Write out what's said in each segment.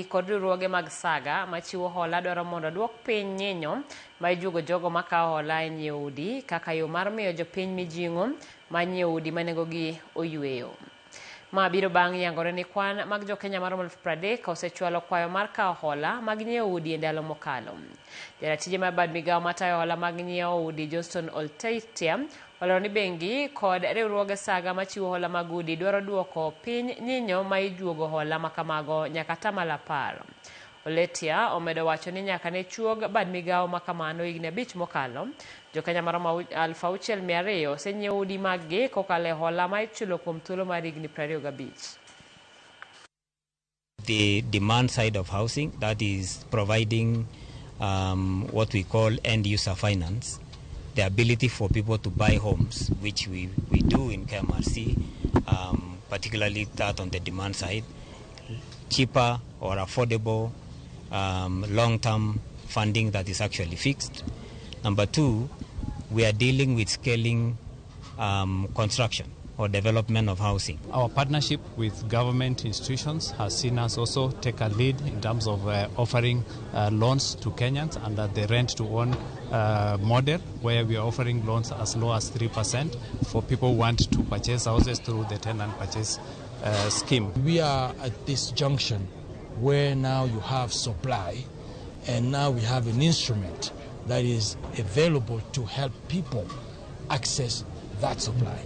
Kod riwruoge mag saga machiwo hola dwaro mondo oduok piny nyinyo ma ijuogo jogo makawo hola e nyiewo udi kaka yo mar miyo jopiny mijing'o mar nyiewo udi ma nengogi oyueyo. Ma biro bang' yangore ni kwan mag jokenya maromo 30,000 osechwalo kwayo mar kawo hola mag nyiewo udi e ndalo mokalo. Jaratije mar bad migawo matayo hola mag nyiewo udi Johnston Olteitia olero ni bengi kod riwruoge saga machiwo hola mag udi dwaro duoko piny nyinyo ma ijuogo hola makamago nyaka 10%. Oletia omedo wacho ni nyaka ne chuog bad migawo makamano higni 5 mokalo, jokenya maromo 6,200 osenyiewo udi mag gi kokalo e hola ma ichulo kuom thuolo mar higni 25. The demand side of housing, that is providing what we call end user finance, the ability for people to buy homes, which we do in KMRC, particularly that on the demand side, cheaper or affordable long-term funding that is actually fixed. Number two, we are dealing with scaling construction or development of housing. Our partnership with government institutions has seen us also take a lead in terms of offering loans to Kenyans under the rent-to-own model, where we are offering loans as low as 3% for people who want to purchase houses through the tenant purchase scheme. We are at this junction where now you have supply, and now we have an instrument that is available to help people access that supply.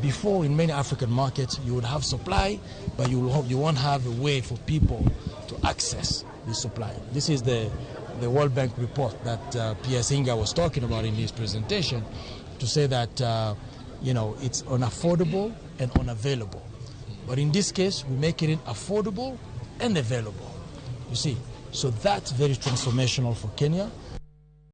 Before, in many African markets, you would have supply, but you won't have a way for people to access the supply. This is the World Bank report that P.S. Hinga was talking about in his presentation, to say that it's unaffordable and unavailable. But in this case, we make it affordable and available. You see, so that's very transformational for Kenya.